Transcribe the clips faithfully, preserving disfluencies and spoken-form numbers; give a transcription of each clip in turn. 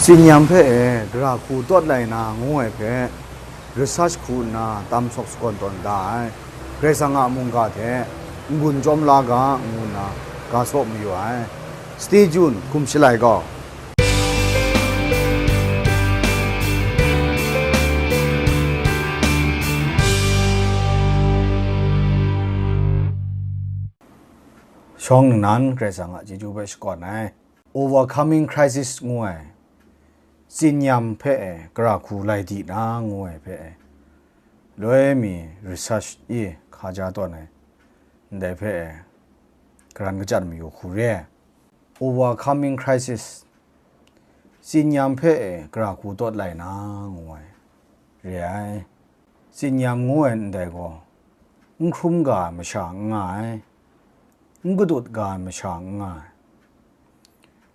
Tsinyam hpe e gara hku tawt lai na ngu ai hpe research hku nna tam shawk sagawn tawn da ai, Karai Kasang a mungga hte n-gun chyawm la ga ngu nna ga saw mayu ai. Stay tuned, hkum shalai gaw. Shawng nnan Karai Kasang a chyeju hpe shakawn ai. Overcoming crisis ngu ai, tsinyam hpe e gara hku lai di na ngu ai hpe e, loi mi research i hkaja tawn ai, ndai hpe e karan kachyan mayu hku re ai. Overcoming crisis, tsinyam hpe e gara hku tawt lai na ngu ai re ai. Tsinyam ngu ai ndai gaw, n hkrum ga ai masha n nga ai, n gadut ga ai masha n nga ai.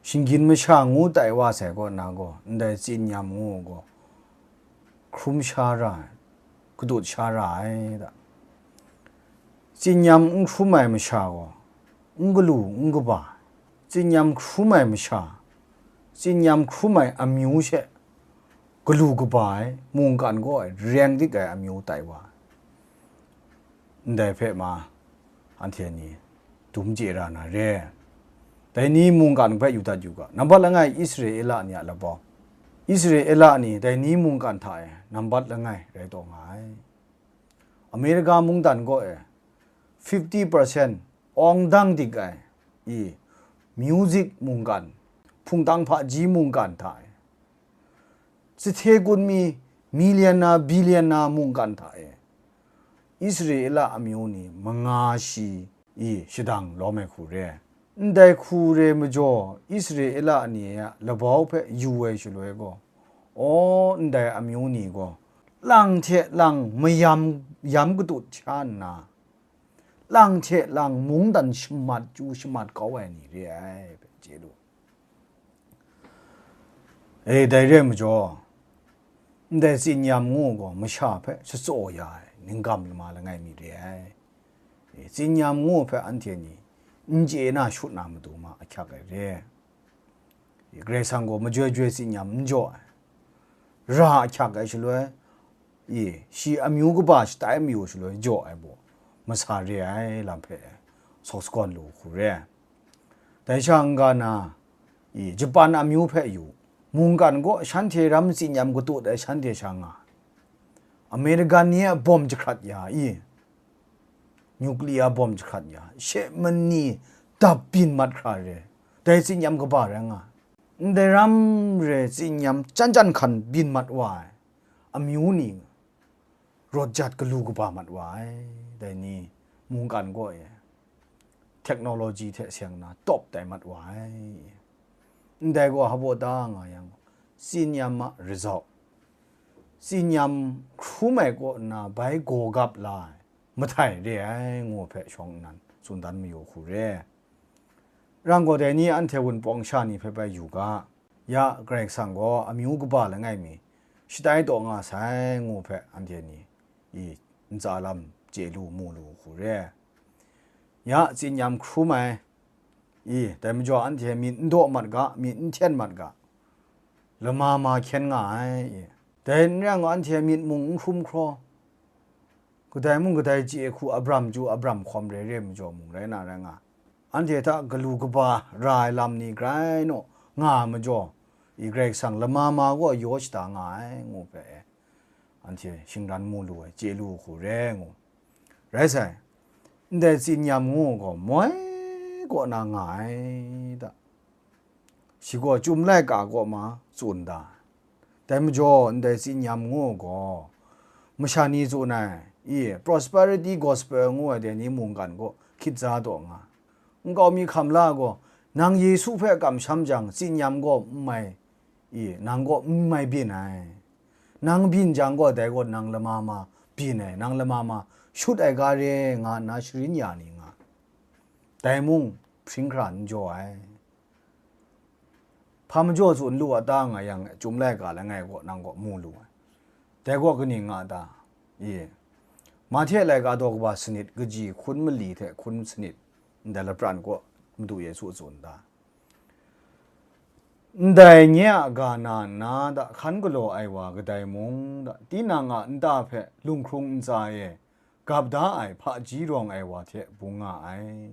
Shinggyim masha ngu tai wa sai kaw na gaw, ndai tsinyam ngu gaw hkrum sha ra ai, gadut sha ra ai da. Tsinyam n hkrum ai masha gaw, n galu n kaba ai, tsinyam hkrum ai masha, tsinyam hkrum ai amyu she galu kaba ai, mungkan kaw e reng dik ai amyu tai wa ai. Ndai hpe ma, anhte ni dum chye ra na re. Dai ni mungkan hpe yu dat yu ga, nambat langai Israela ni a labau. Israela ni dai ni mungkan hta e nambat langai rai taw nga ai. Amerika mungdan kaw e fifty percent awng dang dik ai i, music mungkan, hpungtang hpaji mungkan hta e, sahte kun mi, million na, billion na mungkan hta e, Israela amyu ni manga shi i shadang lawm ai hku re. Ndai hku re majaw, Israela ni a labau hpe yu ai shaloi gaw, aw, ndai amyu ni gaw lang hte lang mayam yam katut sha nna, lang hte lang mungdan shamat chyu shamat kau ai ni re ai hpe chye lu. E, dai re ai majaw, ndai tsinyam ngu gaw masha hpe shatsaw ya ai, ningkam lama langai mi re ai. E, tsinyam ngu hpe anhte ni n chye na shut na matu ma ahkyak ai re. E, Karai Kasang gaw majoi joi tsinyam n jaw ai, ra ahkyak ai shaloi, e, shi amyu kaba shatai mayu shaloi jaw ai baw, masa re ai lam hpe sawk sagawn lu hku re ai. Dai sha n-ga na, i, Japan amyu hpe yu, mungkan gaw shanhte ram tsinyam katut ai shanhte sha nga, American ni a bawm jahkrat ya i, nuclear bawm jahkrat ya, she mani dap byin mat hkra re, dai tsinyam kaba rai nga, ndai ram re tsinyam chyan chyan hkan byin mat wa ai amyu ni, rawt jat galu kaba mat wa ai, dai ni mungkan gaw e, technology hte seng na tawp tai mat wa ai. Ndai gaw hpaw da nga yang, tsinyam a result, tsinyam hkrum ai kaw nna bai gaw gap la ai, mahtai re ai, ngu hpe shawng nnan tsun dan mayu hku re. Rang gaw dai ni anhte wunpawng sha ni hpe bai yu ga, ya Karai Kasang gaw amyu kaba langai mi shatai taw nga sai, ngu hpe anhte ni i ntsa lam chye lu mu lu hku re. Ya tsinyam hkrum ai i, dai majaw anhte myit n daw mat ga, myit n hten mat ga, lama ma hkyen nga ai i, dai n rai ngu anhte myit mung n hkrum hkraw, kadai mung kadai chye hku abram chyu abram hkawm re re majaw mung rai na rai nga, anhte hta galu kaba ra ai lam ni grai naw nga ai majaw, i Karai Kasang lama ma gaw yaw shada nga ai, ngu hpe e, anhte shingran mu lu ai, chye lu hku re ngu. Rai sai, ndai tsinyam ngu gaw moi kaw na nga ai da. Shi gaw Chyum laika kaw ma tsun da. Dai majaw, ndai tsinyam ngu gaw, masha ni tsun ai, i, prosperity gospel ngu ai dai ni mungkan gaw hkit za taw nga. Nkau mi hkam la gaw, nang Yesu hpe kamsham jang, tsinyam gaw n mai, i, nang gaw n mai byin ai. Nang byin jang gaw, dai gaw nang lama ma byin ai, nang lama ma shut ai ga re, nga nna sharin ya ni nga. Dai mung hpring hkra n jaw ai. Hpa majaw tsun lu a ta nga yang, Chyum laika langai gaw nang gaw mu lu ai. Dai gaw kaning nga ta? I, Mahte laika daw kaba sanit kaji hkun mali hte hkun sanit, ndai lapran kaw Madu Yesu tsun ta? Ndai nye a ga na nna, da hkan galaw ai wa kadai mung, da tinang a nta hpe lunghkrung ntsa e gap da ai hpaji rawng ai wa hte bung nga ai.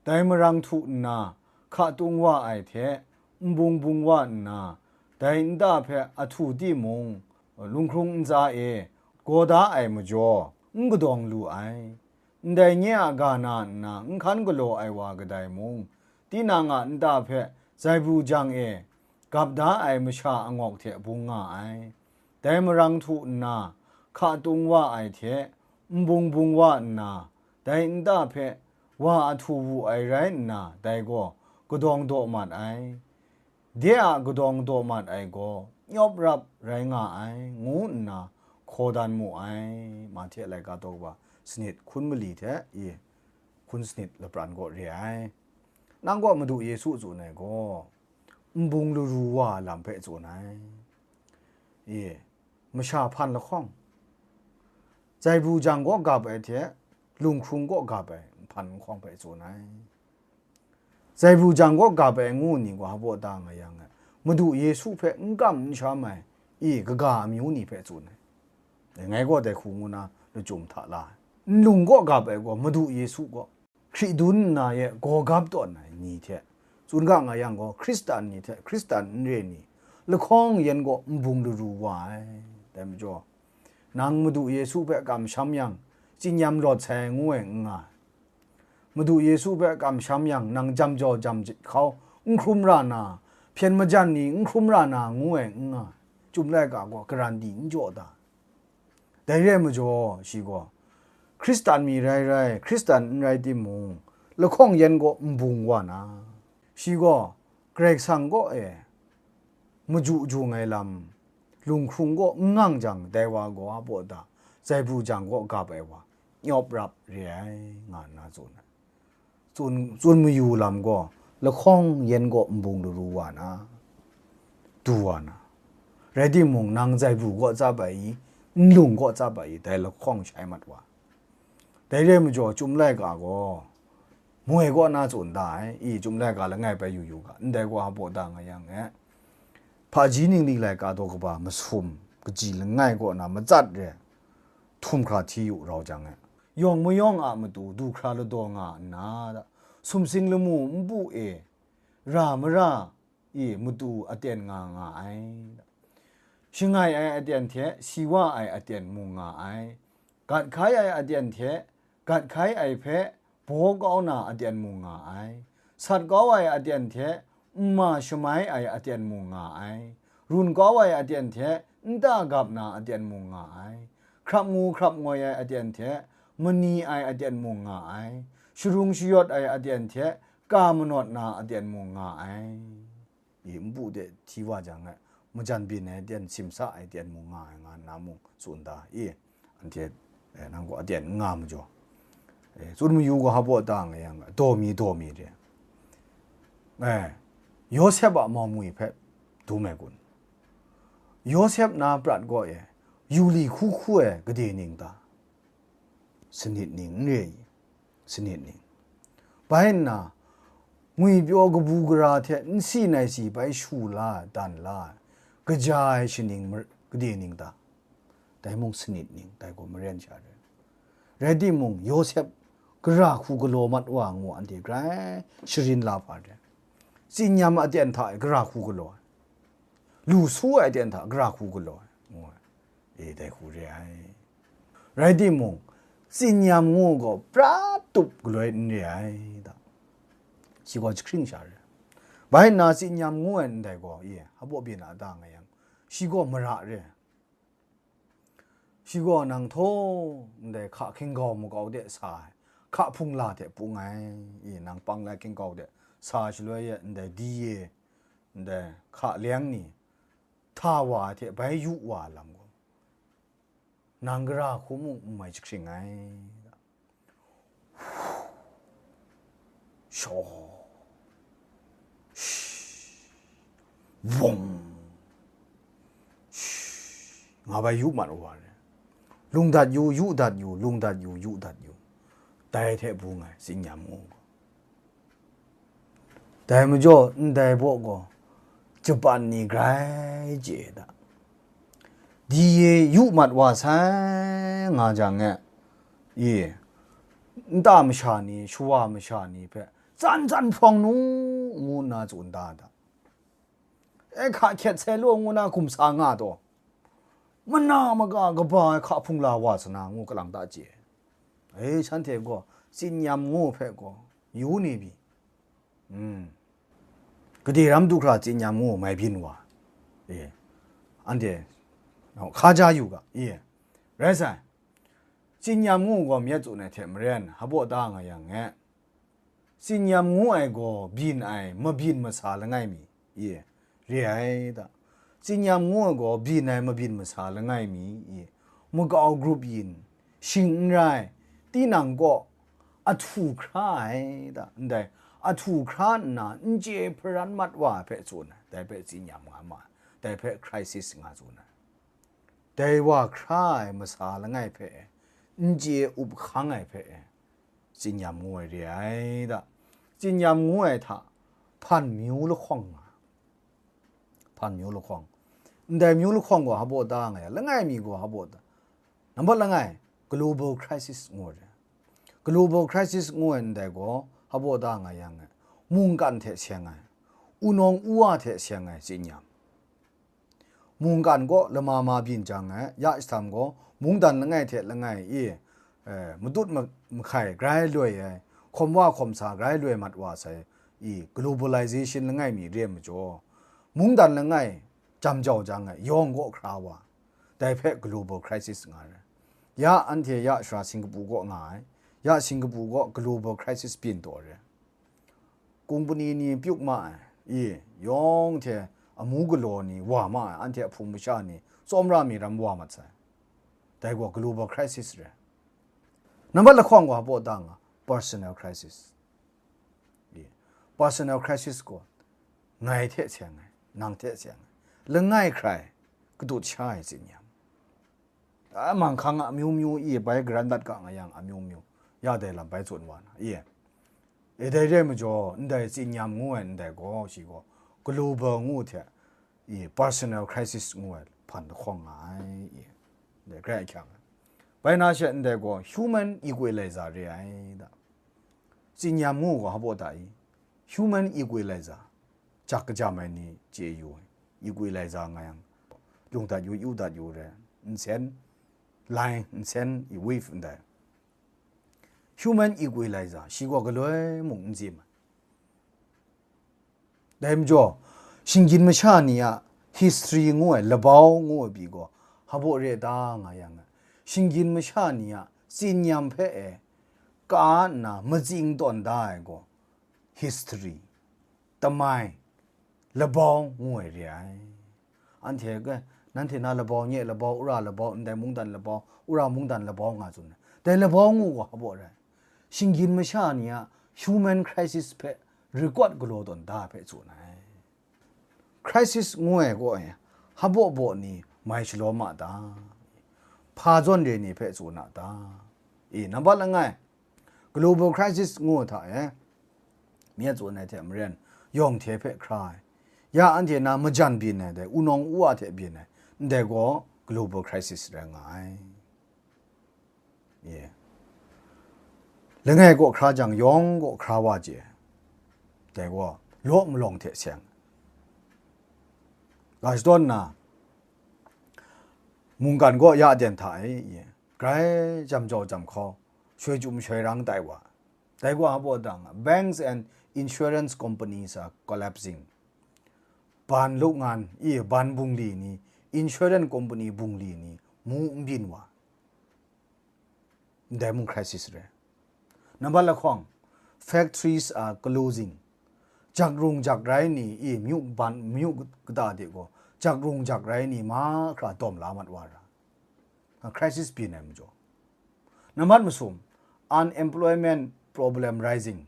Dai marang htu nna, hka tung wa ai hte, n bung bung wa nna, dai nta hpe a htu timung, lunghkrung ntsa e gaw da ai majaw, n kadawng lu ai. Ndai nye a ga na nna, n hkan galaw ai wa kadai mung, tinang a nta hpe zaibru jang e gap da ai masha angawk hte bung nga ai. Dai marang htu nna, hka tung wa ai hte, n bung bung wa nna, dai nta hpe wa a htu wu ai rai nna, dai gaw kadawng daw mat ai. De a kadawng daw mat ai gaw nyawp rap rai nga ai, ngu nna hkaw dan mu ai. Mahte laika daw kaba sanit hkun mali hte i hkun sanit lapran gaw re ai. Nang gaw Madu Yesu tsun ai gaw, n bung laru wa lam hpe tsun ai. E, masha hpan lahkawng, zaibru jang kaw gap ai hte, lunghkrung kaw gap ai nhpan nhkawng hpe tsun ai. Zaibru jang kaw gap ai ngu ni gaw hpa da nga yang, Madu Yesu hpe n kam n sham ai, i kaga amyu ni hpe tsun ai. Ngai gaw dai hku ngu na lachyum hta la ai. Nlung kaw gap ai gaw Madu Yesu gaw, Hkridu nna ye gaw gap tawn ai ni hte, tsun ga nga yang gaw, Hkristan ni hte Hkristan n re ni, lahkawng yan gaw n bung laru wa ai. Dai majaw, nang Madu Yesu hpe kamsham yang, tsin-yam lawt sai ngu ai n nga ai. Madu Yesu hpe kamsham yang, nang jam jaw jam jahkau n hkrum ra na, hpyen majan ni n hkrum ra na ngu ai n nga ai. Chyum laika gaw karan di n jaw da. Dai re ai majaw, shi gaw Hkristan mi rai rai, Hkristan n rai timung, lahkawng yan gaw n bung wa na, shi gaw Karai Kasang kaw e maju jung ai lam, lunghkrung kaw n ngang jang, dai wa gaw a baw da, zaibru jang kaw gap ai wa, nyawp rap re ai, nga nna tsun ai. Tsun, tsun mayu lam gaw, lahkawng yan gaw n bung laru wa na, du wa na, rai timung, nang zaibru kaw tsap ai i, nlung kaw tsap ai i, dai lahkawng shai mat wa. Dai re ai majaw, Chyum laika gaw, moi kaw na tsun da ai, i Chyum laika langai bai yu yu ga, ndai gaw a baw da nga yang e, hpaji ningli laika daw kaba masum, kaji langai kaw na matsat re, htum hkra hti yu rau jang e, yawng mayawng a matu du hkra ladaw nga nna, sumsing lamu npu e ra mara i matu aten nga nga ai. Shangai ai aten hte si wa ai aten mung nga ai. Gat hkai ai aten hte gat hkai ai hpe baw kau na aten mung nga ai. Sat kau ai aten hte n ma shamai ai aten mung nga ai. Run kau ai aten hte nta gap na aten mung nga ai. Hkrap ngu hkrap ngoi ai aten hte mani ai aten mung nga ai. Sharung shayawt ai aten hte ka manawt na aten mung nga ai. I npu de hti wa jang e, majan byin ai aten, simsa ai aten mung nga ai, nga nna mung tsun da i, anhte, eh, nang gaw aten n nga majaw, eh, tsun mayu ga, hpa baw ta nga yang, daw mi, daw mi re. Eh, Yawsep a mawmwi hpe dum ai kun? Yawsep na prat gaw e, yu li hku hku ai gade ning ta? Sanit ning n re i? Sanit ning. Bai nna, ngwipyaw kabu gara hte nsi nai si bai shu la, dan la, kaja ai shaning mar-, gade ning ta? Dai mung sanit ning, dai gaw maren sha re. Rai timung, Yawsep gara hku galaw mat wa ngu anhte grai sharin la hpa re. Tsinyam aten hta e gara hku galaw ai, lu su ai aten hta gara hku galaw ai, ngu ai. E, dai hku re ai. Rai timung, tsinyam ngu gaw pra tup galoi n re ai, da. Shi gaw jahkring sha re. Bai nna tsinyam ngu ai ndai gaw, e, hpa baw byin a ta nga yang, shi gaw mara re. Shi gaw nang htaw ndai hka hkinggau makau de sa ai, hka hpungla hte pung ai, e, nang pang lai hkinggau de sa shaloi e, ndai di e, ndai hka leng ni, hta wa ai hte bai yu wa ai lam gaw, nang gara hku mung n mai jahkring ai. Shaw. Sh. Wong. Sh. Nga bai yu mat u wa re. Lung dat yu, yu dat yu, lung dat yu, yu dat yu. Dai hte bung ai, tsinyam ngu. Dai majaw, ndai baw gaw, Japan ni grai chye da. Di e yu mat wa sai nga jang e, i, nta masha ni, shawa masha ni hpe tsan tsan hprawng nu ngu nna tsun da da. E hka hkyet sai law ngu na gumsa nga taw, mana maga kaba ai hka hpung la wa sa na ngu kalang ta chye. E shanhte gaw tsinyam ngu hpe gaw yu ni pyi. Mm. Gade ram du hkra tsinyam ngu mai byin wa. E. Anhte hkaja yu ga. E. Rai sai. Tsinyam ngu gaw myit tsun ai hte maren, hpaw da nga yang e. Tsinyam ngu ai gaw byin ai, mabyin masa langai mi, i, re ai da. Tsinyam ngu ai gaw byin ai, mabyin masa langai mi, i, magau grup yin, shing n rai, tinang kaw ahtu hkra ai da. Ndai ahtu hkra nna n chye hparan mat wa ai hpe tsun ai, dai hpe tsinyam nga ma ai, dai hpe crisis nga tsun ai. Dai wa hkra ai masa langai hpe, n chye up hkang ai hpe, tsinyam ngu ai re ai da. Tsinyam ngu ai hta, hpan myu lahkawng nga. Hpan myu lahkawng. Ndai myu lahkawng gaw hpaw da nga ya, langai mi gaw hpaw da. Nambat langai, global crisis ngu ai re. Global crisis ngu ai ndai gaw hpaw da nga yang e, mungkan hte seng ai, wunawng uwa hte seng ai tsinyam. Mungkan gaw lama ma byin jang ai, ya shadawn gaw mungdan langai hte langai i, eh, matut ma-, mahkai grai loi ai, hkawm wa hkawm sa grai loi mat wa sai i, globalization langai mi re ai majaw, mungdan langai jam jau jang ai, yawng gaw hkra wa, dai hpe global crisis nga ai. Ya anhte ya shara Singapore gaw nga ai, ya Singapore gaw global crisis byin taw ai. Kumpani ni pyuk ma ai, i, yawng hte amu galaw ni wa ma ai, anhte a hpung masha ni tsawmra mi ram wa mat sai. Dai gaw global crisis re. Nambat lahkawng gaw hpaw da nga, personal crisis. I, personal crisis gaw ngai hte seng ai, nang hte seng ai, langai hkrai kadut sha ai tsinyam. A, manghkang amyu myu i bai garan dat ga nga yang amyu myu, ya dai lam bai tsun wa na, i. E dai re ai majaw, ndai tsinyam ngu ai ndai gaw, shi gaw, global ngu hte, i, personal crisis ngu ai hpan lahkawng nga ai, i. Ndai grai ahkyang ai. Bai na she ndai gaw, human equalizer re ai da. Tsinyam ngu gaw hpaw da i, human equalizer, jak kajam ai ni chye yu ai, equalizer nga yang, lung dat yu, yu dat yu re, nsen, line, nsen, i wave ndai. Human equalizer, shi gaw galoi mung n zim ai. Dai majaw, shinggyim masha ni a history ngu ai, labau ngu ai pyi gaw, hpaw re da nga yang ai. Shinggyim masha ni a tsinyam hpe e, ka nna matsing tawn da ai gaw, history, tamai, labau ngu ai re ai. Anhte ga, nanhte na labau nye labau, wora labau, ndai mungdan labau, wora mungdan labau nga tsun ai. Dai labau ngu gaw hpaw re ai. Shinggyim masha ni a human crisis hpe record galaw tawn da hpe tsun ai. Crisis ngu ai gaw e, hpaw baw ni mai shalawm a ta? Hpa zawn re ni hpe tsun a ta? E, nambat langai, global crisis ngu hta e, myit tsun ai hte maren, yawng hte hpe hkra ai, ya anhte na majan byin ai dai, wunawng uwa hte byin ai, ndai gaw global crisis rai nga ai. Ye. Langai kaw hkra jang, yawng kaw hkra wa chye. Dai gaw, law malawng hte seng. Ga shadawn na, mungkan gaw ya den hta e, ye. Grai jam jau jam hkau, shoi chyum shoi rang tai wa. Dai gaw hpaw dang, banks and insurance companies are collapsing. Ban luk ngan, i ban bungli ni, insurance company bungli ni, mu n byin wa. Ndai mung crisis re. Nambat lahkawng, factories are closing. Jak rung jak rai ni, i myu ban, myu kata de gaw, jak rung jak rai ni mahkra dawm la mat wa ra. Crisis byin ai majaw. Nambat masum, unemployment problem rising.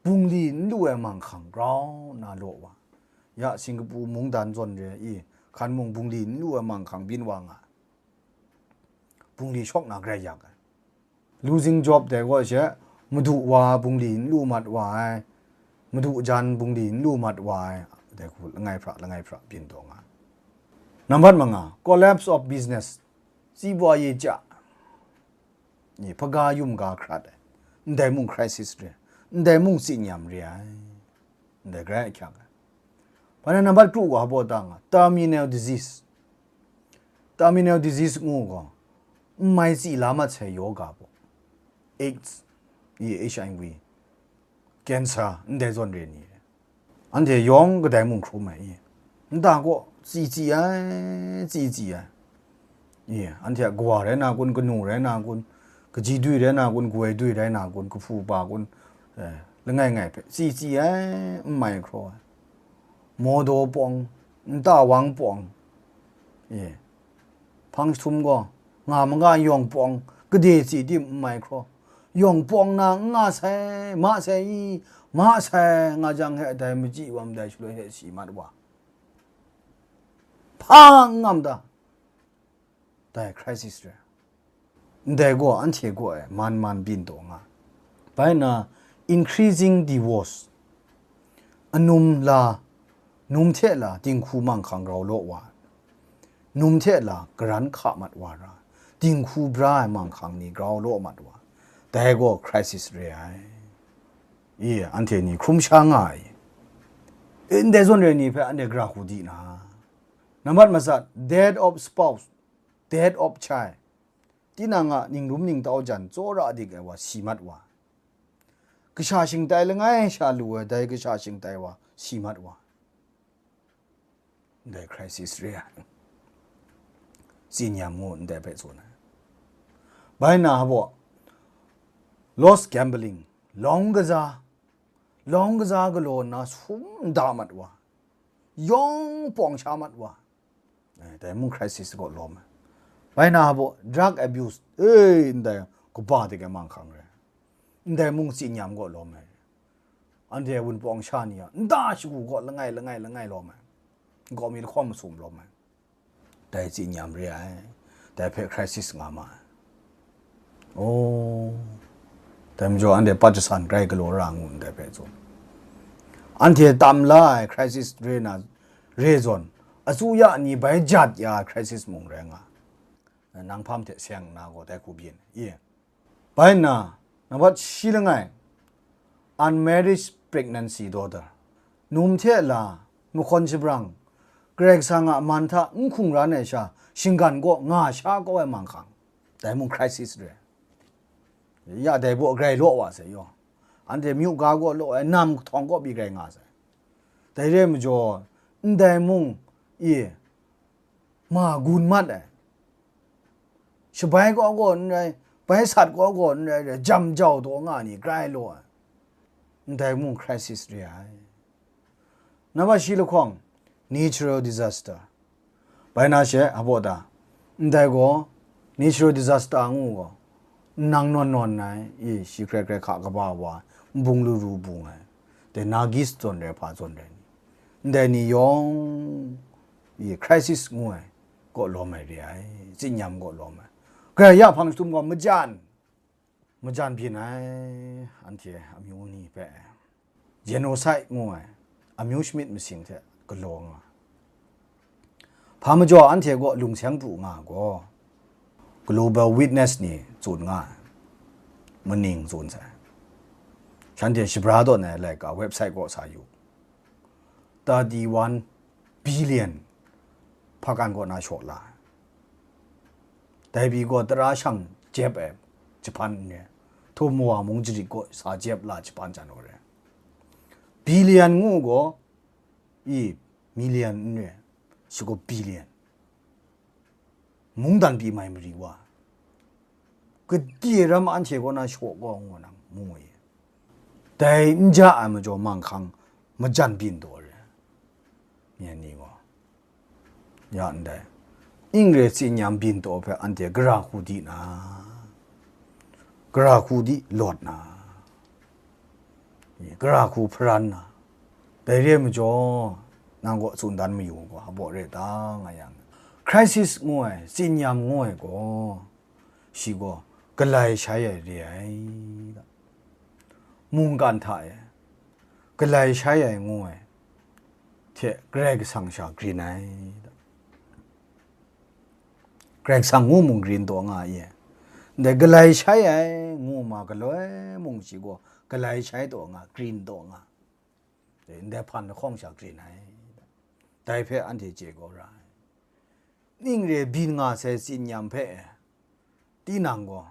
Bungli n lu ai manghkang grau nna law wa. Ya Singapore mungdan zawn re i, hkan mung bungli n lu ai manghkang byin wa nga. Bungli shawk na grai yak ai. Losing job dai gaw she, madu wa bungli n lu mat wa ai, madu jan bungli n lu mat wa ai, Langai hpra, langai hpra byin taw nga. Nambat manga, collapse of business, tsibwa ye ja, ni hpaga yum ga hkrat ai, ndai mung crisis re, ndai mung tsinyam re ai, ndai grai ahkyak ai. Hpa na nambat kru ga hpaw ta nga, terminal disease. Terminal disease ngu gaw, n mai tsi la mat sai yoga baw, AIDS, i HIV, cancer, ndai zawn re ni re. Anhte yawng kadai mung hkrum ai i, nta kaw tsi tsi ai, tsi tsi ai. I, anhte a kawa rai na kun, kanu rai na kun, kaji dui rai na kun, kawai dui rai na kun, kahpu pa kun, eh, langai ngai hpe tsi tsi ai, n mai hkraw ai. Mawdaw pawng, nta wang pawng, i, hpang jahtum gaw, nga maga yawng pawng, kade tsi tim n mai hkraw, yawng pawng na n nga sai, ma sai i, ma sai, nga jang he dai machyi wa madai shaloi he si mat wa, hpa n ngam ta, dai crisis re. Ndai gaw anhte gaw e man man byin taw nga. Bai na, increasing divorce, anum la, num hte la dinghku manghkang grau law wa, num hte la karan hka mat wa ra, dinghku bra ai manghkang ni grau law mat wa, dai gaw crisis re ai. I, anhte ni hkrum sha nga ai. Ndai zawn re ni hpe anhte gara hku di na. Nambat matsat, death of spouse, death of child. Tinang a ningrum ningtau jan tsawra dik ai wa si mat wa, kasha shingtai langai sha lu ai dai kasha shingtai wa si mat wa, ndai crisis re ai. Tsinyam ngu ndai hpe tsun ai. Bai na hpaw, lost gambling, lawng kaza, lawng kaza galaw nna sum nda mat wa, yawng pawng sha mat wa, eh, dai mung crisis kaw lawm ai. Bai na hpaw, drug abuse, e, ndai kaba dik ai manghkang re, ndai mung tsinyam kaw lawm ai. Anhte wunpawng sha ni a nta shagu kaw langai langai langai lawm ai, nkau mi lahkawng masum lawm ai. Dai tsinyam re ai, dai hpe crisis nga ma ai. Oh, dai majaw anhte pat jasan grai galaw ra ngu ndai hpe tsun. Anhte tam la ai crisis re na, re zawn, asuya ni bai jat ya ai crisis mung rai nga. Nang hpam hte seng nna gaw dai hku byin, i. Bai nna, nambat shi langai, unmarried pregnancy daughter, num hte la, mahkawn shabrang, Karai Kasang a man hta n hkungran ai sha, shinggan kaw nga sha kau ai manghkang, dai mung crisis re. Ya dai baw grai law wa sai yaw, anhte myu ga kaw law ai, nam kahtawng kaw pyi grai nga sai. Dai re ai majaw, ndai mung, i, ma gun mat ai, shabai kaw gaw n rai, bai sat kaw gaw n rai, jam jau taw nga ni grai law ai, ndai mung crisis re ai. Nambat shi lahkawng, natural disaster. Bai na she, a baw ta, ndai gaw, natural disaster ngu gaw, nang nawn nawn ai, i, shi hkrai hkrai hka kaba wa, nbung lu ru bung ai, dai nagis zawn rai, hpa zawn rai ni, ndai ni yawng, i, crisis ngu ai, kaw lawm ai re ai, tsinyam kaw lawm ai. Karai ya hpang jahtum gaw majan, majan byin ai, anhte amyu ni hpe genocide ngu ai, amyu shamyit masing hte galaw nga. Hpa majaw anhte kaw lungseng pru nga gaw, Global Witness ni tsun nga ai, maning tsun sai. Shanhte shabra tawn ai laika website kaw sa yu, thirty one billion hpakan kaw na shaw la ai. Dai pyi gaw tara shang jep ai jahpan n re, htum mawa mung jarit kaw sa jep la jahpan jan wa re. Billion ngu gaw, i, million n re, shi gaw billion. Mungdan pyi mai mari wa, gade ram anhte kaw na shaw gaw ngu nang mu e. Dai n ja ai majaw manghkang majan byin taw re, nye ni gaw, ya ndai, ing re tsinyam byin taw hpe anhte gara hku di na, gara hku di lawt na, gara hku hparan na, dai re ai majaw, nang kaw tsun dan mayu gaw, a baw re ta nga yang, crisis ngu ai, tsinyam ngu ai gaw, shi gaw galai shai ai re ai, mungkan hta e galai shai ai ngu ai, hte Karai Kasang sha grin ai. Karai Kasang ngu mung grin taw nga ai. Ndai galai shai ai ngu ma galoi mung shi gaw galai shai taw nga, grin taw nga. Ndai hpan lahkawng sha grin ai. Dai hpe anhte chye gaw ra ai. Ning re byin nga sai tsin-yam hpe tinang gaw,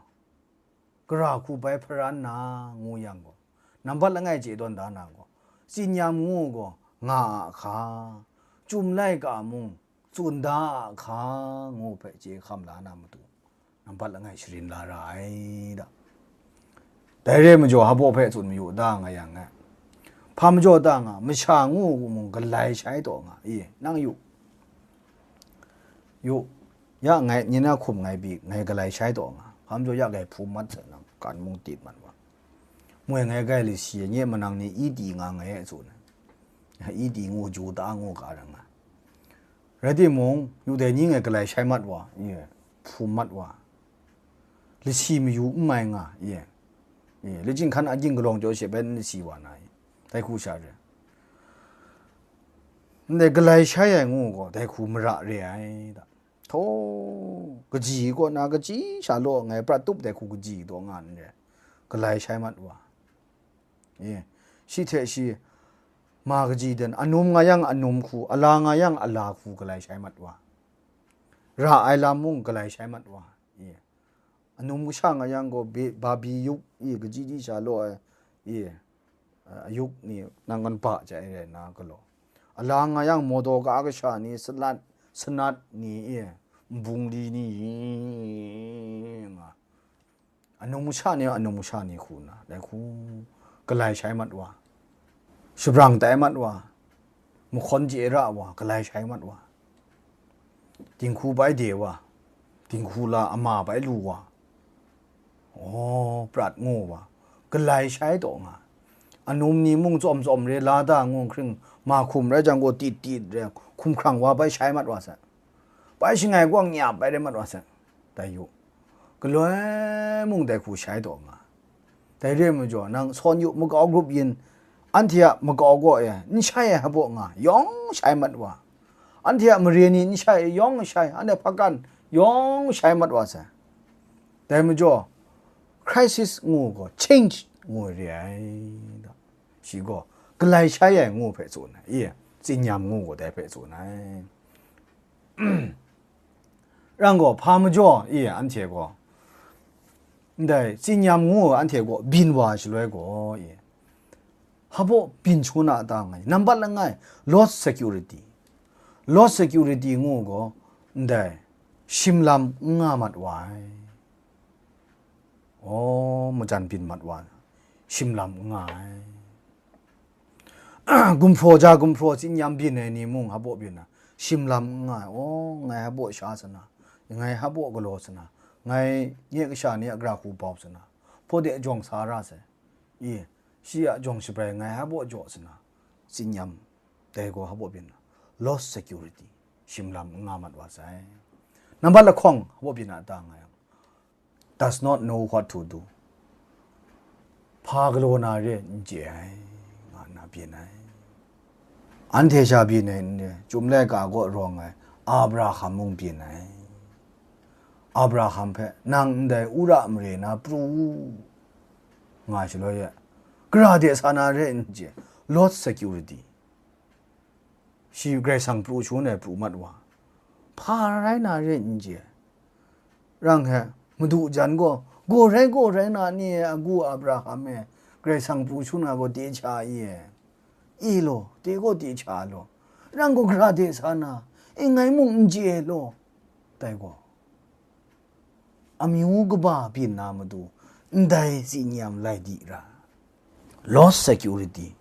gara hku bai hparan na ngu yang gaw, nambat langai chye tawn da na gaw, tsin-yam ngu gaw nga a hka, Chyum laika mung tsun da a hka ngu hpe chye hkam la na matu, nambat langai sharin la ra ai da. Dai re majaw, hpaw hpe tsun mayu da nga yang e, hpa majaw da nga, masha ngu mung galai shai taw nga, i, nang yu, yu, ya ngai, nyin a hkum ngai bi, ngai galai shai taw nga, hpa majaw ya ngai hpum mat sai nang, kan mung tit mat wa, moi ngai gai lasi, nye manang ni i ti nga ngai e tsun ai, i ti ngu ju da ngu ga ra nga. Rai timung, yu dai ni ngai galai shai mat wa, i, hpum mat wa, lasi mayu n mai nga, i, i, lachying hkan a ging galawng jaw she bai n lasi wa na i, dai hku sha re. Ndai galai shai ai ngu gaw, dai hku mara re ai da. Htaw, kaji kaw na kaji sha law ngai prat tup dai hku kaji taw nga n re, galai shai mat wa. E, shi hte shi, ma kaji den, anum nga yang anum hku, ala nga yang ala hku galai shai mat wa. Ra ai lam mung galai shai mat wa. E, anum kasha nga yang gaw, be-, babi yuk, e, kaji di sha law ai, e, ayuk ni nang kan ba chye ai rai na galaw. Ala nga yang, mawdaw ka kasha ni, salat, sanat ni, e, nbung li ni, nga. Anum masha ni, anum masha ni hku nna, dai hku galai shai mat wa, shabrang tai mat wa, mahkawn chye ra wa, galai shai mat wa, dinghku bai de wa, dinghku la ama bai lu wa, aw, prat ngu wa, galai shai taw nga, anum ni mung tsawm tsawm re la da ngu hkring, ma hkum rai jang gaw tit tit re, hkumhkrang wa bai shai mat wa sai. Bai shangai kawng nyap ai rai mat wa sai. Dai yu, galoi mung dai hku shai taw nga. Dai re ai majaw, nang sawn yu, makau grup yin, anhte a makau gaw e, n shai ai hpaw nga, yawng shai mat wa. Anhte a mare ni n shai, yawng shai, anhte hpakan, yawng shai mat wa sai. Dai majaw, crisis ngu gaw, change ngu re ai. Shi gaw, galai shai ai ngu hpe tsun ai, i, tsin-yam ngu gaw dai hpe tsun ai. Rang gaw, hpa majaw, i, anhte gaw, ndai tsin-yam ngu ai anhte gaw byin wa ai shaloi gaw, i, hpaw byin shangun a ta nga ai, nambat langai, lost security. Lost security ngu gaw, ndai shim lam n nga mat wa ai. Aw, majan byin mat wa, shim lam n nga ai. Gumhpraw ja gumhpraw tsin-yam byin ai ni mung hpaw byin na, shim lam n nga ai. Aw, ngai hpaw sha sana, ngai hpaw galaw sana, ngai nye kasha ni a gara hku bau sana, hpaw de jawng sa ra sai. I, shi a jawng shabrai ngai hpaw jaw sana, tsin-yam, dai gaw hpaw byin na, lost security, shim lam n nga mat wa sai. Nambat lahkawng hpaw byin na ta nga yang, does not know what to do. Hpa galaw na re n chye ai, nga nna byin ai. Anhte sha byin ai n re, Chyum laika kaw rawng ai Abraham mung byin ai. Abraham hpe, "Nang ndai wora mare na pru u," nga shaloi e, gara de sa na re n chye, lost security. Shi Karai Kasang pru shangun ai pru mat wa, hpa rai na re n chye. Rang he, Madu jan gaw, gaw rai gaw rai na ni e, agu Abraham e, Karai Kasang pru shangun ai gaw de cha i e, i law, de gaw de cha law, rang gaw gara de sa na, e ngai mung n chye law, dai gaw. Amyu kaba byin na matu, ndai tsin-yam lai di ra. Lost security.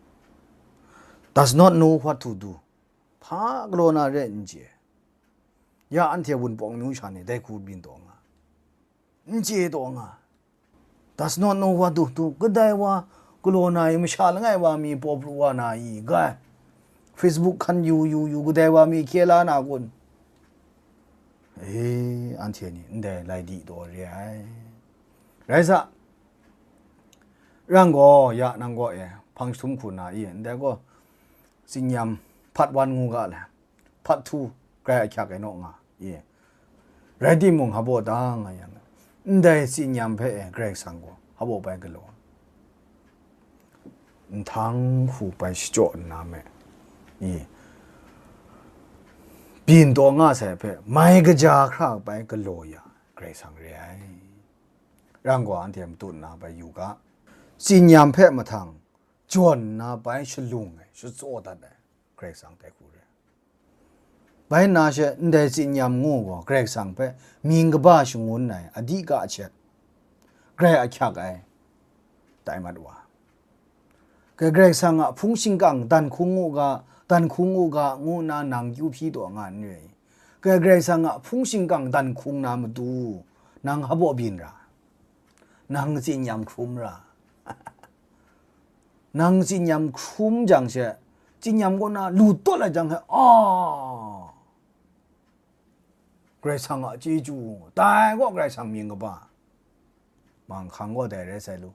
Does not know what to do. Hpa galaw na re n chye. Ya anhte wunpawng amyu sha ni dai hku byin taw nga. N chye taw nga. Does not know what to do. Kadai wa galaw na i, masha langai wa mi paw pru wa na i, ga. Facebook hkan yu yu yu, kadai wa mi hkye la na kun? E, anhte ni ndai lai di taw re ai. Rai sa, rang gaw, ya nang gaw e, hpang jahtum hku na i, ndai gaw, tsin-yam, Part one ngu ga le, part two grai ahkyak e naw nga, i. Rai timung, hpa baw da nga yang, ndai tsin-yam hpe e Karai Kasang gaw hpa baw bai galaw, nhtang hku bai shachyaw nna me, i, byin taw nga sai hpe, mai kaja hkra bai galaw ya Karai Kasang re ai. Rai gaw, anhte matut nna bai yu ga, tsin-yam hpe mahtang jawn nna bai shalung ai, shatsaw dat ai Karai Kasang dai hku re. Bai nna she, ndai tsin-yam ngu gaw Karai Kasang hpe mying kaba shangun ai, a di ka htet, grai ahkyak ai, tai mat wa. Karai Kasang a hpung shingkang dan hkung u ga, dan hkung u ga, ngu nna nang kyu hpyi taw nga n re i? Karai Kasang a hpung shingkang dan hkung na matu, nang hpa baw byin ra, nang tsin-yam hkrum ra. Nang tsin-yam hkrum jang she, tsin-yam kaw na lu taw ai jang she, a, Karai Kasang a chyeju, dai gaw Karai Kasang mying kaba, manghkang gaw dai rai sai lu.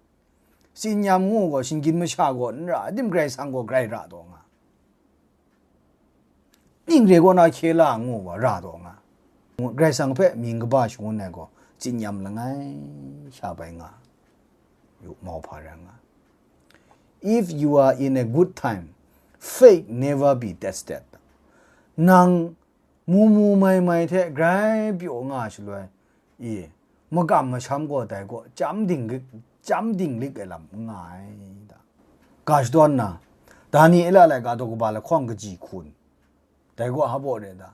Tsin-yam ngu gaw shinggyim masha gaw n ra, adim Karai Kasang gaw grai ra taw nga. Ning re kaw na hkye la ngu wa ra taw nga. Karai Kasang hpe mying kaba shangun ai gaw tsin-yam langai sha bai nga, yu mauhpa rai nga. If you are in a good time, faith never be tested. Nang mu mu mai mai hte grai pyaw nga shaloi, i, makam masham gaw dai gaw chyam dinglik, chyam dinglik ai lam n nga ai da. Ga shadawn na, Daniela laika daw kaba lahkawng kaji hkun, dai gaw hpa baw re da.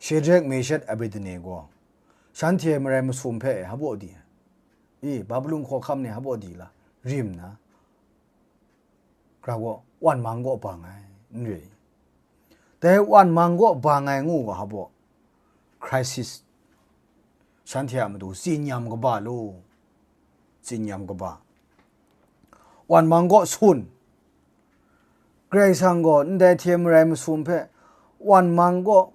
Shadrak, Meshak, Abednego, shanhte marai masum hpe hpa baw di, i, Babilon hkawhkam ni hpa baw di la, rim na, grau gaw, wan mang gaw bang ai, n re i? Dai wan mang gaw bang ai ngu ga hpa baw, crisis, shanhte a matu tsin-yam kaba lu, tsin-yam kaba, wan mang gaw sun, Karai Kasang gaw ndai hte marai masum hpe wan mang gaw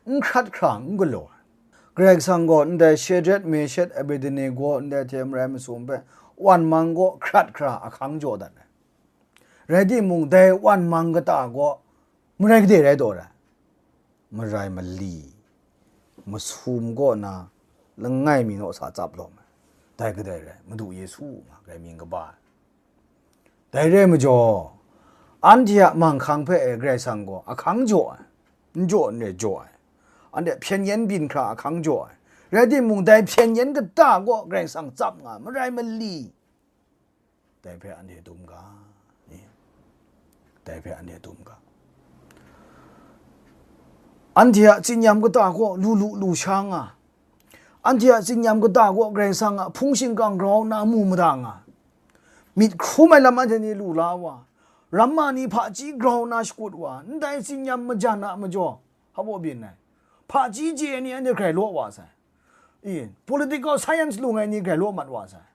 n hkrat hkra n galaw ai. Karai Kasang gaw ndai Shadrak, Meshak, Abednego, ndai hte marai masum hpe wan mang gaw hkrat hkra ahkang jaw dat ai. Rai timung, dai wan mang kata gaw marai gade rai taw rai? Marai mali, masum kaw na langai mi naw sa tsap lawm ai. Dai kadai rai, Madu Yesu nga grai mying kaba ai. Dai re ai majaw, anhte a manghkang hpe e Karai Kasang gaw ahkang jaw ai, n jaw n re jaw ai, anhte hpyen yen byin hkra ahkang jaw ai. Rai timung, dai hpyen yen kata gaw Karai Kasang tsap nga ai, marai mali, dai hpe anhte dum ga, ni? Dai hpe anhte dum ga. Anhte a tsin-yam kata gaw lu lu lu sha nga, anhte a tsin-yam kata gaw Karai Kasang a hpung shingkang grau nna mu mada nga, myit hkrum ai lam anhte ni lu la wa, ramma ni hpaji grau nna shakut wa, ndai tsin-yam majan a majaw hpa baw byin ai, hpaji chye ai ni anhte grai law wa sai, i, political science lung ai ni grai law mat wa sai,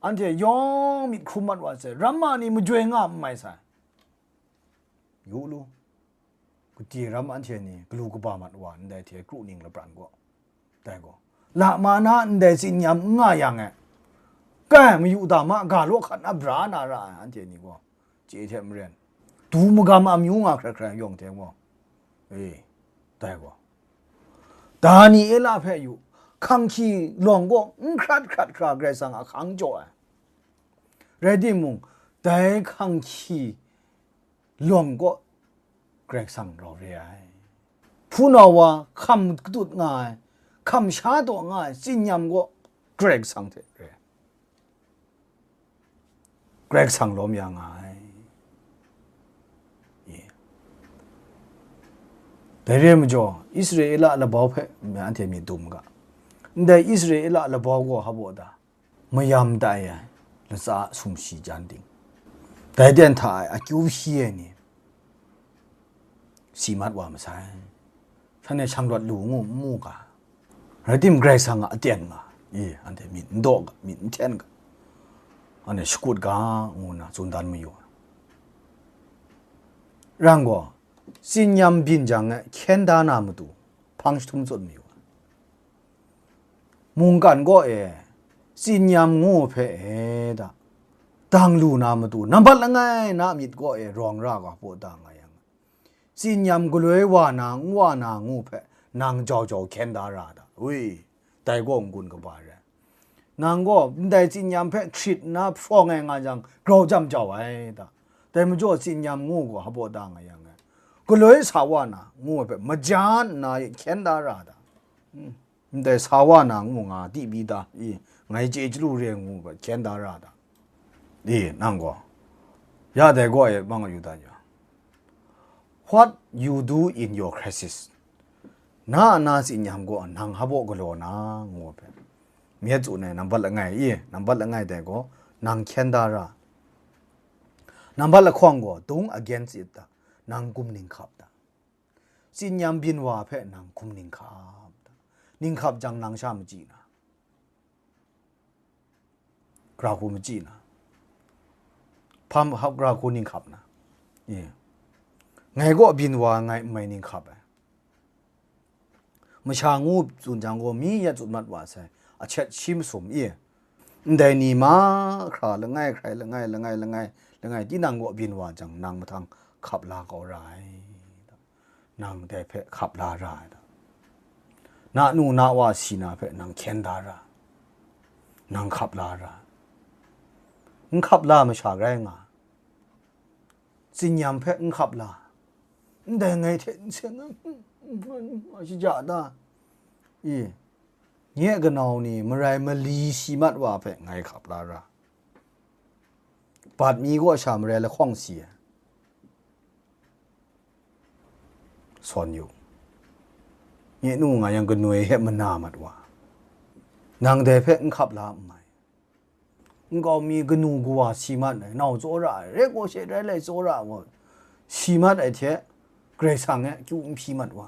anhte yawng myit hkrum mat wa sai, ramma ni majoi nga n mai sai. Yu lu, gade ram anhte ni galu kaba mat wa ndai hte kru ning lapran gaw, dai gaw, lama na ndai tsin-yam n nga yang e, kai, mayu da ma, ga law hkat na bra na ra ai anhte ni gaw, chye hte maren, du magam amyu nga hkrai hkrai yawng hte gaw, e, dai gaw, Daniela hpe yu, hkanghki lawng gaw n hkrat hkrat hkra Karai Kasang a hkang jaw ai. Rai timung, dai hkanghki lawng gaw Karai Kasang rau re ai. Hpunau wa hkam katut nga ai, hkam sha taw nga ai tsin-yam gaw Karai Kasang hte re ai. Karai Kasang lawm ya nga ai. Ye. Dai re ai majaw, Israela labau hpe anhte myit dum ga. Ndai Israela labau gaw hpa baw da? Mayam tai ai latsa sumshi jan ting, dai ten hta e akyu hpyi ai ni, si mat wa masai. Shanhte shang rawt lu ngu n mu ga, rai tim, Karai Kasang a aten nga, i, anhte myit n daw ga, myit n hten ga, anhte shakut ga, ngu nna tsun dan mayu ai. Rang gaw, tsin-yam byin jang e hkyen da na matu, hpang jahtum tsun mayu ai. Mungkan kaw e, tsin-yam ngu hpe e da, dang lu na matu, nambat langai na myit kaw e rawng ra ga hpaw da nga yang, Tsinyam galoi wa na, n wa na ngu hpe, nang jau jau hkyen da ra da. Wi, dai gaw n-gun kaba rai. Nang gaw ndai tsinyam hpe hkrit nna hprawng ai nga jang, grau jam jau ai da. Dai majaw tsinyam ngu gaw hpaw da nga yang e, galoi sa wa na ngu ai hpe maja nna hkyen da ra da. Hmm. Ndai sa wa na ngu nga di bi da, i, ngai chye chyalu re ngu ga hkyen da ra da, i, nang gaw, ya dai gaw e, mang yu da ya, what you do in your crisis, na a na tsinyam gaw nang hpaw galaw na, ngu ai hpe, myit tsun ai nambat langai, i, nambat langai dai gaw nang hkyen da ra, nambat lahkawng gaw dung against it da, nang kum ning hkap da. Tsinyam byin wa hpe nang hkum ning hkap da. Ning hkap jang nang sha machyi na, gara hku machyi na, hpa hap gara hku ning hkap na, e, ngai gaw byin wa ngai n mai ning hkap ai. Masha ngu tsun jang gaw, mi ya tsun mat wa sai, a chet shi masum, e, ndai ni mahkra langai hkrai, langai, langai, langai, langai, tinang gaw byin wa jang, nang mahtang hkap la kau ra ai. Nang dai hpe hkap la ra ai da. Na nu na wa si na hpe nang hkyen da ra, nang hkap la ra. N hkap la masha rai nga, tsinyam hpe n hkap la, ndai ngai hte n seng ai, nga shaja da, i, nye kanau ni marai mali si mat wa hpe ngai hkap la ra, bat mi kaw sha marai lahkawng si ai. Sawn yu, nye nu nga yang kanoi hte mana mat wa, nang dai hpe n hkap la n mai. Nkau mi kanu kawa si mat ai, nau tsawra ai, rai gaw she rai lai tsawra gaw, si mat ai hte, Karai Kasang e akyu n hpyi mat wa.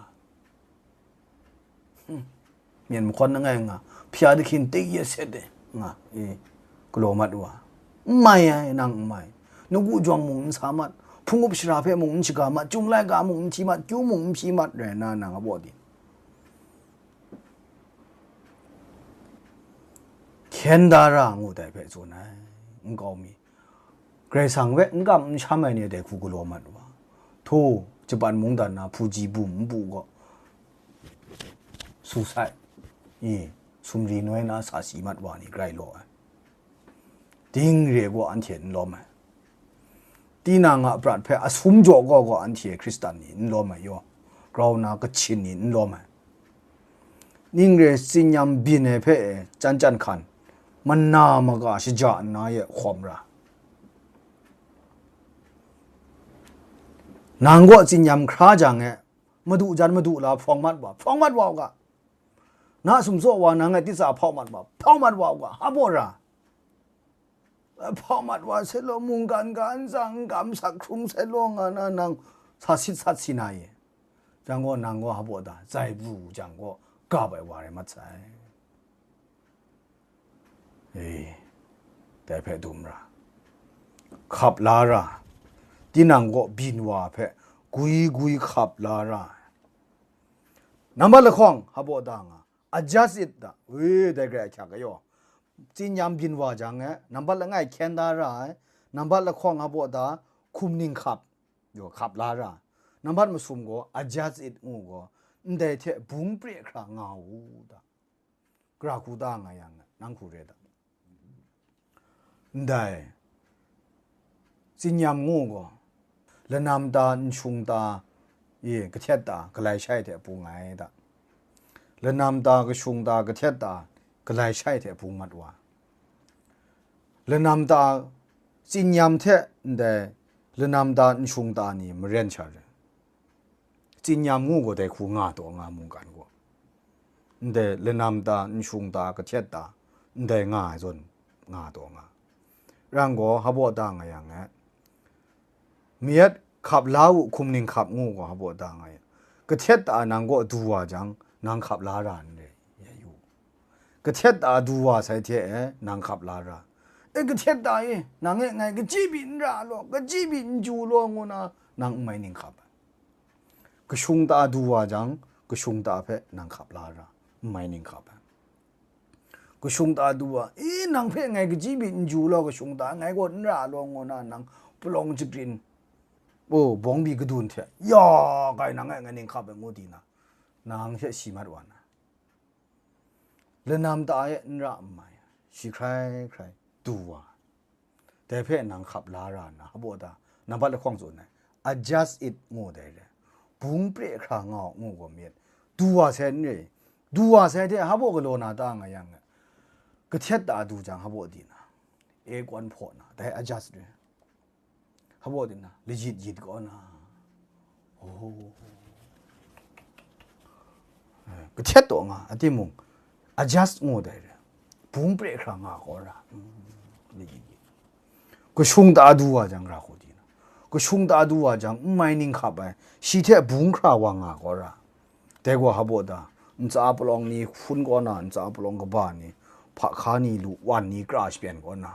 Hmm. Myen mahkawn langai nga, hpya dahkyin tei yet set e nga, e, galaw mat wa. N mai ai, nang n mai. Nagu jawng mung n sa mat, hpung up shara hpe mung n shaga mat, chyum laika mung n hti mat, kyu mung n hpyi mat rai nna, nang a baw di, hkyen da ra ngu dai hpe tsun ai, nkau mi. Karai Kasang hpe n kam n sham ai ni dai hku galaw mat wa. Htaw, Japan mungdan na hpuji bum npu gaw, suicide, i, sumri noi na sa si mat wa ni grai law ai. Ding re gaw anhte n lawm ai. Tinang a prat hpe asum jaw gaw gaw anhte Hkristan ni n lawm ai yaw, grau na Kachin ni n lawm ai. Ning re tsinyam byin ai hpe e, chyan chyan hkan, mana maga shaja nna ye hkawm ra. Nang gaw tsinyam hkra jang e, madu jan madu la hprawng mat wa, hprawng mat wa u ga. Na sumsaw wa nang e titsa hpau mat wa, hpau mat wa u ga, hpa baw ra. Hpau mat wa sai law, mungkan ga n tsang, n kam sak hkrung sai law, nga na nang sa sit sat si na ye. Jang gaw, nang gaw hpa baw da, zai pru jang gaw, gap ai wa rai mat sai. E, dai hpe dum ra, hkap la ra, tinang gaw byin wa hpe gwi gwi hkap la ra. Nambat lahkawng, hpa baw da nga, adjust it da, e, dai grai ahkyak gayaw, tsinyam byin wa jang e, nambat langai hkyen da ra ai, nambat lahkawng hpa baw da, hkum ning hkap, yaw, hkap la ra, nambat masum gaw, adjust it ngu gaw, ndai hte bung pre hkra nga u da. Gara hku ta nga yang, nang hku re ta? Ndai, tsinyam ngu gaw, lanam ta, nshung ta, e, kahtet ta, galai shai hte bung ai ta? Lanam ta, kashung ta, kahtet ta, galai shai hte bung mat wa. Lanam ta, tsinyam hte ndai lanam ta, nshung ta ni maren sha re. Tsinyam ngu gaw dai hku nga taw nga mungkan gaw, ndai lanam ta, nshung ta, kahtet ta, ndai nga ai zawn nga taw nga. Rang gaw, hpa baw da nga yang e, myit hkap la u, hkum ning hkap ngu gaw, hpa baw da nga yang, kahtet ta nang gaw du wa jang, nang hkap la ra n re, ya yu. Kahtet ta du wa sai hte e, nang hkap la ra. E, kahtet ta e, nang e ngai kaji byin n ra law, kaji byin n ju law, ngu na, nang n mai ning hkap ai. Kashung ta du wa jang, kashung ta hpe nang hkap la ra, n mai ning hkap ai. Kashung ta du wa, i, nang hpe ngai kaji byin n ju law, kashung ta ngai gaw n ra law, ngu na, nang palawng jagrin, O, bawngbi kadun hte, ya, kai nang e ngai ning hkap ai ngu di na, nang hte si mat wa na. Lanam ta e n ra n mai, shi hkrai hkrai du wa. Dai hpe nang hkap la ra nna, hpa da, nambat lahkawng tsun ai, adjust it ngu dai re. Bung pre hkra nga u ngu gaw myit. Du wa sai n re. Du wa sai hte hpa galaw na ta nga yang, kahtet ta du jang hpa di na, e kawn hpaw na, dai adjust re. Hpa di na, lajit yit kaw na. Oh. Eh, kahtet taw nga, a timung, adjust ngu dai re. Bung pre hkra nga kaw ra. Mm, lajit yit. Kashung ta du wa jang ra hku di na. Kashung ta du wa jang, n mai ning hkap ai, shi hte bung hkra wa nga kaw ra. Dai gaw hpa da, ntsa palawng ni hpun kaw na, ntsa palawng kaba ni, hpa hka ni lu, wan ni kra shapyan kaw na.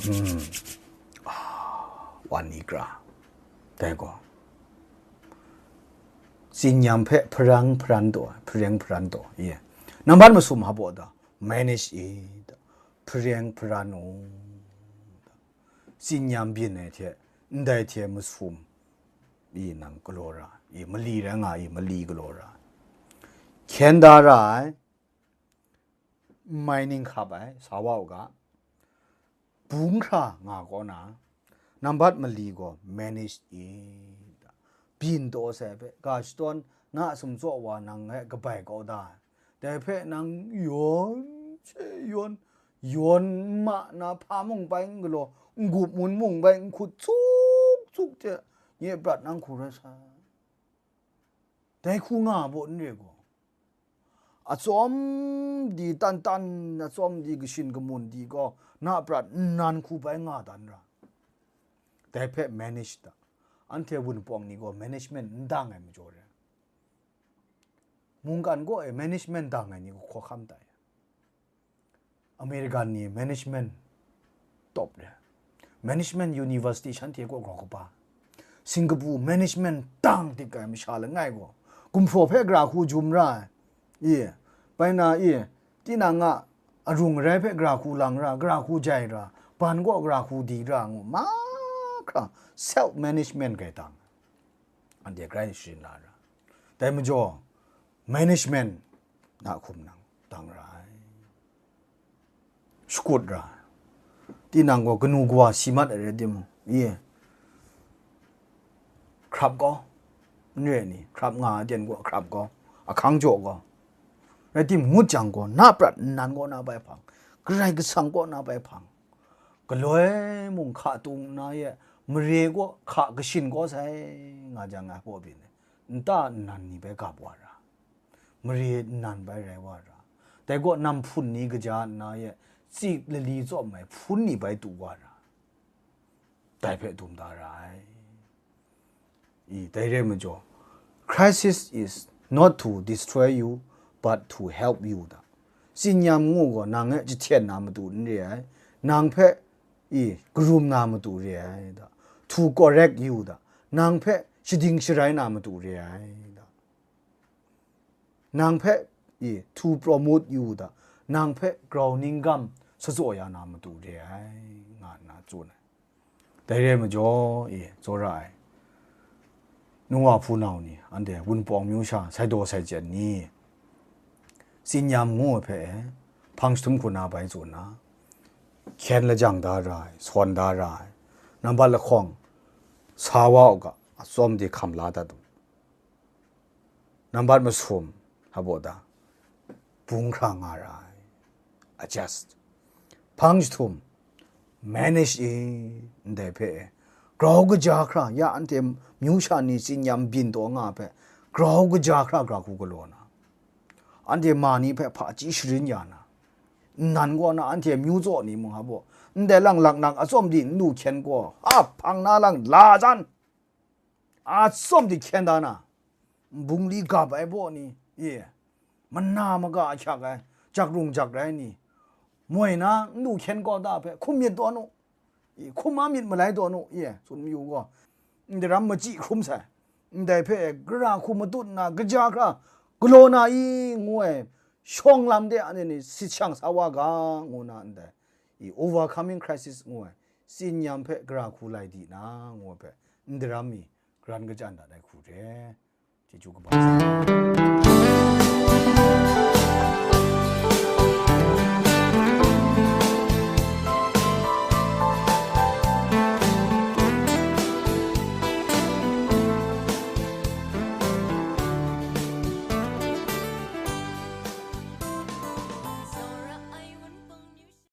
Hmm. Wan ni kra. Dai gaw. Tsinyam hpe hparang hparan taw, hpareng hparan taw, ye. Nambat masum hpa da, manage it, hpareng hparan u. Tsinyam byin ai hte, ndai hte masum, i nang galaw ra, i mali rai nga, i mali galaw ra. Hkyen da ra ai, n mai ning hkap ai, sa wa u ga, bung hkra nga kaw na, nambat mali gaw manage i, byin taw sai hpe, ga shadawn na a sumtsaw wa nang e kabai kau da ai, dai hpe nang yawn she yawn, yawn ma na hpa mung bai n galaw, n-gup mun mung bai n hkut tsuk tsuk hte, nye prat nang hku rai sa. Dai hku nga a baw n re gaw, atsawm di tan tan, atsawm di kashin kamun di gaw, na prat nnan hku bai nga dan ra. Dai hpe manage da. Anhte wunpawng ni gaw management n dang ai majaw re. Mungkan gaw e management dang ai ni gaw hkawhkam tai. American ni management top re. Management university shanhte kaw grau kaba. Singapore management tang tik ai masha langai gaw, gumhpraw hpe gra hku jum ra ai. I, bai na i, tinang a arung arai hpe gra hku lang ra, gra hku jai ra, ban kaw gra hku di ra ngu mahkra self management kai tang. Anhte grai sharin la ra. Dai majaw, management na hkum nang dang ra ai. Shakut ra ai. Tinang gaw kanu kawa si mat ai rai timung, i, hkrap gaw, n re ni, hkrap nga ai ten gaw hkrap gaw, ahkang jaw gaw, rai tim ngut jang gaw, na prat nnan kaw na bai hpang, Karai Kasang kaw na bai hpang, galoi mung hka tung nna ye, mare kaw hka kashin kaw sai nga jang, ngai hpaw byin ai, nta nnan ni bai gap wa ra, mare nnan bai rai wa ra, dai kaw nam hpun ni kaja nna ye, tsi lali tsawm ai hpun ni bai tu wa ra, dai hpe dum da ra ai. I, dai re majaw, crisis is not to destroy you, but to help you da. Tsinyam ngu gaw nang e jahten na matu n re ai, nang hpe, i, karum na matu re ai da. To correct you da. Nang hpe shading sharai na matu re ai da. Nang hpe, i, to promote you da. Nang hpe grau ninggam shatsaw ya na matu re ai, nga nna tsun ai. Dai re ai majaw, e, tsawra ai, nu wa hpunau ni, anhte wunpawng myu sha sai daw sai chyen ni, tsinyam ngu ai hpe e, hpang jahtum hku na bai tsun na, hkyen lajang da ra ai, sawn da ra ai, nambat lahkawng sa wa u ga, atsawm de hkam la dat u. Nambat masum, hpa da, bung hkra nga ra ai. Adjust. Hpang jahtum, manage i, ndai hpe, grau kaja hkra, ya anhte myu sha ni tsinyam byin taw nga hpe, grau kaja hkra gra hku galaw na, anhte ma ni hpe hpaji sharin ya na, nnan kaw na anhte myu tsaw ni mung hpa, ndai lang laknak atsawm di n lu hkyen gaw, a hpang na lang la jan. Atsawm di hkyen da na, nbungli gap ai baw ni, ye, mana maga ahkyak ai, jak rung jak rai ni, moi na n lu hkyen kaw da hpe hkum myit tawn u, ye, hkum a myit malai tawn u, ye, tsun mayu gaw, ndai ram machyi hkrum sai, ndai hpe gara hku matut nna, kaja hkra galaw na i, ngu ai, shawng lam de anhte ni sit shang sa wa ga, ngu na ndai, i overcoming crisis ngu ai tsin nyam hpe gara hku lai di na, ngu ai hpe n daram mi, karan kachyan dat ai hku re. Chyeju kaba sa.